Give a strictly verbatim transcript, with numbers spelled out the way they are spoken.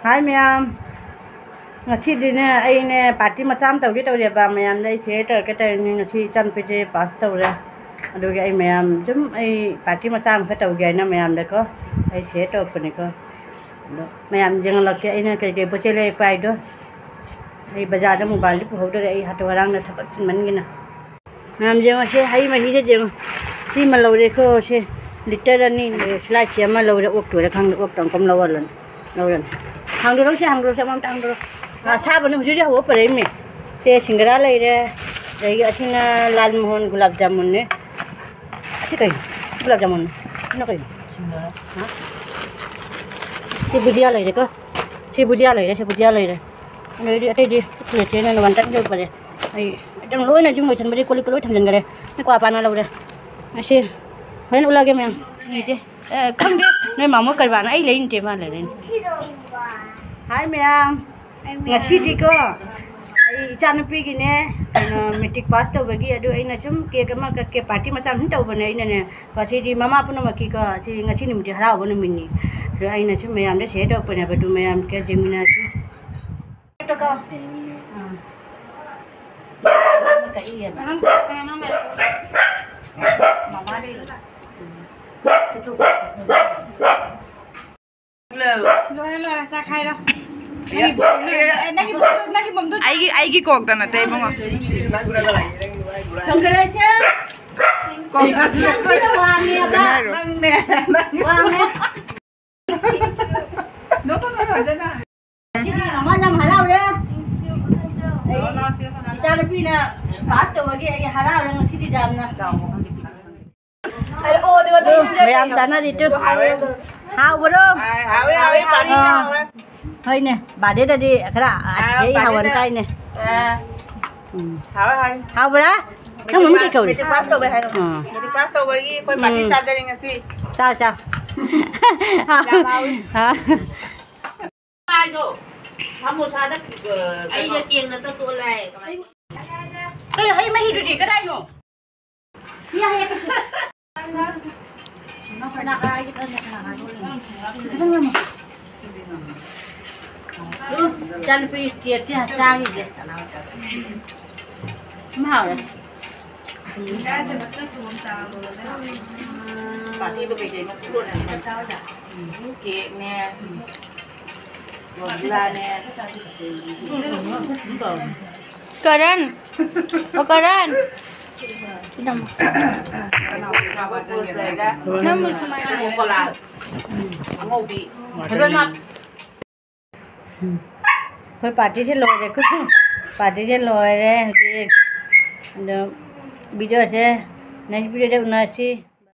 ꯍꯥꯏ ꯃꯌꯥꯝ, ꯉꯁꯤꯗꯤꯅꯦ ꯑꯩꯅꯦ ꯄꯥꯔꯇꯤ ꯃꯆꯥ ꯑꯃ ꯇꯧꯒꯦ ꯇꯧꯔꯦꯕ, ꯃꯌꯥꯝꯗ ꯑꯩ ꯁꯤꯌꯔ ꯇꯧꯔꯛꯀꯦ ꯇꯧꯔꯤꯅꯤ꯫ ꯉꯁꯤ ꯏꯆꯥꯅꯨꯄꯤꯁꯦ ꯄꯥꯁ ꯇꯧꯔꯦ, ꯑꯗꯨꯒꯤ ꯑꯩ ꯃꯌꯥꯝ ꯁꯨꯝ ꯑꯩ ꯄꯥꯔꯇꯤ ꯃꯆꯥ ꯑꯃꯈꯛ ꯇꯧꯒꯦ ꯍꯥꯏꯅ ꯃꯌꯥꯝꯗꯀꯣ ꯑꯩ ꯁꯤꯌꯔ ꯇꯧꯔꯛꯄꯅꯤꯀꯣ꯫ ꯑꯗꯣ ꯃꯌꯥꯝ ꯌꯦꯡꯍꯜꯂꯛꯀꯦ ꯑꯩꯅ ꯀꯩꯀꯩ ꯄꯣꯠ ꯆꯩ ꯂꯩꯔꯛꯄ ꯍꯥꯏꯗꯣ꯫ ꯑꯩ ꯕꯖꯥꯔꯗ ꯃꯣꯕꯥꯏꯜꯗꯤ ꯄꯨꯍꯧꯗꯔꯦ, ꯑꯩ ꯍꯥꯊꯨ ꯍꯔꯥꯡꯅ ꯊꯕꯛ ꯆꯤꯟꯃꯟꯒꯤꯅ꯫ ꯃꯌꯥꯝ ꯌꯦꯡꯉꯣ, ꯁꯤ ꯍꯩ ꯃꯍꯤꯁꯦ ꯌꯦꯡꯉꯣ꯫ ꯁꯤꯃ ꯂꯧꯔꯦꯀꯣ, ꯁꯤ ꯂꯤꯇꯔ ꯑꯅꯤ꯫ ꯑꯗꯩ ꯁꯂꯥꯏꯁꯤ ꯑꯃ ꯂꯧꯔꯦ, ꯑꯣꯛꯇꯣꯏꯔꯥ ꯈꯪꯗꯦ, ꯑꯣꯛꯇ ꯑꯃꯨꯛ ꯂꯧꯔ ꯂꯣꯏꯔꯦ꯫ ꯂꯧꯔꯅꯤ꯫ ꯍꯥꯡꯗꯣꯔꯛꯁꯦ, ꯍꯥꯡꯗꯣꯔꯛꯁꯦ, ꯑꯃꯃꯝꯇ ꯍꯥꯡꯗꯣꯔꯛ꯫ ꯑꯁꯥꯕꯅ ꯍꯧꯖꯤꯛ ꯍꯧꯖꯤꯛ ꯍꯧꯕ ꯄꯔꯛꯏꯃꯤ꯫ ꯁꯦ ꯁꯤꯡꯒꯔꯥ ꯂꯩꯔꯦ, ꯑꯗꯒꯤ ꯑꯁꯤꯅ ꯂꯥꯜ ꯃꯣꯍꯣꯟ ꯒꯨꯂꯥꯞ ꯖꯥꯃꯨꯟꯅꯦ꯫ ꯑꯁꯤ ꯀꯩꯅꯣ? ꯒꯨꯂꯥꯞ ꯖꯥꯃꯨꯟ꯫ ꯁꯤꯅ ꯀꯩꯅꯣ? ꯁꯤꯡꯒꯔꯥ꯫ ꯍꯥ? ꯁꯤ ꯕꯨꯖꯤꯌꯥ ꯂꯩꯔꯦꯀꯣ꯫ ꯁꯤ ꯕꯨꯖꯤꯌꯥ ꯂꯩꯔꯦ, ꯁꯤ ꯕꯨꯖꯤꯌꯥ ꯂꯩꯔꯦ꯫ ꯑꯗꯩꯗꯤ ꯑꯇꯩꯗꯤ ꯄ꯭ꯂꯦꯠꯁꯦ ꯑꯩꯅ ꯋꯥꯟ ꯇꯥꯏꯝ ꯌꯧꯔꯛꯄꯁꯦ꯫ ꯑꯩ ꯑꯗꯨꯝ ꯂꯣꯏꯅ ꯌꯨꯝ ꯂꯣꯏꯁꯟꯕꯗꯤ ꯀꯣꯜ ꯂꯤꯛꯀ ꯂꯣꯏ ꯊꯝꯖꯤꯟꯈꯔꯦ꯫ ꯑꯩ ꯀ꯭ꯋꯥ ꯄꯥꯟꯅ ꯂꯧꯔꯦ꯫ ꯑꯁꯤ ꯍꯣꯔꯦꯟ ꯎꯠꯂꯛꯑꯒꯦ ꯃꯌꯥꯝ꯫ ꯌꯦꯡꯁꯦ꯫ ꯑꯦ, ꯈꯪꯗꯦ꯫ ꯅꯣꯏ ꯃꯥꯃꯣ ꯀꯔꯕꯥꯔꯅ ꯑꯩ ꯂꯩꯅꯤꯡꯗꯦ, ꯃꯥ ꯂꯩꯔꯅꯤ꯫ ꯍꯥꯏ ꯃꯌꯥꯝ꯫ ꯉꯁꯤꯗꯤꯀꯣ ꯑꯩ ꯏꯆꯥꯅꯨꯄꯤꯒꯤꯅꯦ, ꯀꯩꯅꯣ, ꯃꯦꯇ꯭ꯔꯤꯛ ꯄꯥꯁ ꯇꯧꯕꯒꯤ, ꯑꯗꯨ ꯑꯩꯅ ꯁꯨꯝ ꯀꯦꯛ ꯑꯃ ꯀꯛꯀꯦ, ꯄꯥꯔꯇꯤ ꯃꯆꯥ ꯑꯃ ꯁꯨꯝ ꯇꯧꯕꯅꯦ ꯑꯩꯅꯅꯦ꯫ ꯉꯁꯤꯗꯤ ꯃꯃꯥ ꯄꯨꯝꯅꯃꯛꯀꯤꯀꯣ, ꯁꯤ ꯉꯁꯤ ꯅꯨꯃꯤꯠꯇꯤ ꯍꯔꯥꯎꯕ ꯅꯨꯃꯤꯠꯅꯤ꯫ ꯑꯗꯣ ꯑꯩꯅ ꯁꯨꯝ ꯃꯌꯥꯝꯗ ꯁꯤꯌꯔ ꯇꯧꯔꯛꯄꯅꯦꯕ, ꯑꯗꯨ ꯃꯌꯥꯝ ꯀꯦꯛ ꯌꯦꯡꯃꯤꯟꯅꯔꯁꯤ꯫ ꯀꯦꯛꯇꯣꯀꯣ꯫ ꯑꯥ꯫ ꯀꯛꯏꯌꯦꯕ꯫ ꯃꯃꯥꯗꯤ ꯂꯣꯏꯔꯦ, ꯂꯣꯏꯔꯦ, ꯆꯥꯛ ꯍꯥꯏꯔꯣ꯫ ꯅꯪꯒꯤ, ꯅꯪꯒꯤ ꯕꯣꯝꯗꯣ, ꯅꯪꯒꯤ ꯕꯣꯝꯗꯣ꯫ ꯑꯩꯒꯤ, ꯑꯩꯒꯤ ꯀꯣꯛꯇ ꯅꯠꯇꯦ, ꯏꯕꯨꯡꯉꯣ꯫ Congratulations꯫ ꯀꯣꯛꯇ꯫ ꯑꯩꯈꯣꯏꯅ ꯋꯥꯡꯉꯦꯕ꯫ ꯅꯪꯅꯦ, ꯅꯪꯅꯦ꯫ ꯋꯥꯡꯉꯦ꯫ ꯅꯣꯛꯀꯅꯨ ꯐꯖꯅ꯫ ꯉꯁꯤꯗꯤ ꯃꯃꯥ ꯌꯥꯝ ꯍꯔꯥꯎꯔꯦ꯫ ꯑꯩ ꯏꯆꯥꯅꯨꯄꯤꯅ ꯄꯥꯁ ꯇꯧꯕꯒꯤ ꯑꯩ ꯍꯔꯥꯎꯔꯦ ꯉꯁꯤꯗꯤ ꯌꯥꯝꯅ꯫ ꯃꯌꯥꯝ ꯆꯥꯅꯔꯤ ꯇꯨ꯫ ꯍꯥꯎꯕ꯭ꯔꯣ? ꯍꯥꯎꯋꯦ, ꯍꯥꯎꯋꯦ, ꯄꯥꯔꯇꯤ ꯑꯥ꯫ ꯍꯥꯎꯋꯦ꯫ ꯍꯣꯏꯅꯦ, ꯕꯥꯔꯗꯦꯗꯗꯤ ꯈꯔ ꯑꯥ, ꯑꯊꯦꯡ ꯍꯥꯎꯍꯟ ꯕꯥꯔꯗꯦꯗ꯫ ꯇꯥꯏꯅꯦ꯫ ꯑꯥ꯫ ꯎꯝ꯫ ꯍꯥꯎꯋꯦ, ꯍꯥꯎꯋꯦ꯫ ꯍꯥꯎꯕ꯭ꯔꯥ? ꯅꯪ ꯃꯃꯤꯡ ꯀꯩ ꯀꯧꯔꯤ? ꯃꯦꯇ꯭ꯔꯤꯛ ꯄꯥꯁ ꯇꯧꯕꯩ ꯍꯥꯏꯔꯣ꯫ ꯑꯥ꯫ ꯃꯦꯇ꯭ꯔꯤꯛ ꯄꯥꯁ ꯇꯧꯕꯒꯤ ꯑꯩꯈꯣꯏ ꯄꯥꯔꯇꯤ ꯎꯝ꯫ ꯆꯥꯗꯔꯤ ꯉꯁꯤ꯫ ꯆꯥꯎ, ꯆꯥꯎ꯫ ꯌꯥꯝ ꯍꯥꯎꯋꯤ꯫ ꯍꯥ꯫ ꯍꯥꯏꯗꯣ ꯁꯃꯣꯁꯥꯗ, ꯑ, ꯑꯩꯒ ꯀꯩꯅꯣ꯫ ꯀꯦꯡꯅ ꯆꯠꯇꯣꯛꯑꯣ ꯂꯥꯛꯑꯦ꯫ ꯀꯃꯥꯏꯅ? ꯀꯩꯅꯣ ꯍꯩ ꯃꯍꯤꯗꯨꯗꯤ ꯀꯗꯥꯏꯅꯣ? ꯁꯤ ꯍꯩ꯫ ꯀꯅꯥ ꯀꯅꯥ ꯍꯥꯏꯒꯦ? ꯀꯅꯥ ꯀꯅꯥ ꯍꯥꯏꯒꯦ? ꯈꯤꯇꯪ ꯌꯦꯡꯉꯣ꯫ ꯏꯆꯥꯅꯨꯄꯤ ꯀꯦꯛꯁꯤ ꯆꯥꯈꯤꯒꯦ꯫ ꯌꯥꯝ ꯍꯥꯎꯔꯦ꯫ ꯄꯥꯔꯇꯤꯗꯣ ꯀꯩꯀꯩꯅꯣ ꯄꯨꯔꯛꯑꯣꯅꯦ꯫ ꯀꯦꯛꯅꯦ, ꯔꯣꯁꯒꯨꯂꯥꯅꯦ꯫ ꯀꯔꯟ, ꯑꯣ ꯀꯔꯟ꯫ ꯅꯝꯃꯨ ꯁꯨꯃꯥꯏꯅ꯫ ꯑꯉꯧꯕꯤ꯫ ꯂꯣꯏꯅꯃꯛ꯫ ꯑꯩꯈꯣꯏ ꯄꯥꯔꯇꯤꯁꯦ ꯂꯣꯏꯔꯦꯀꯣ꯫ ꯄꯥꯔꯇꯤꯁꯦ ꯂꯣꯏꯔꯦ ꯍꯧꯖꯤꯛ꯫ ꯑꯗꯣ ꯚꯤꯗꯤꯑꯣꯁꯦ next ꯚꯤꯗꯤꯑꯣꯗ ꯎꯅꯔꯁꯤ꯫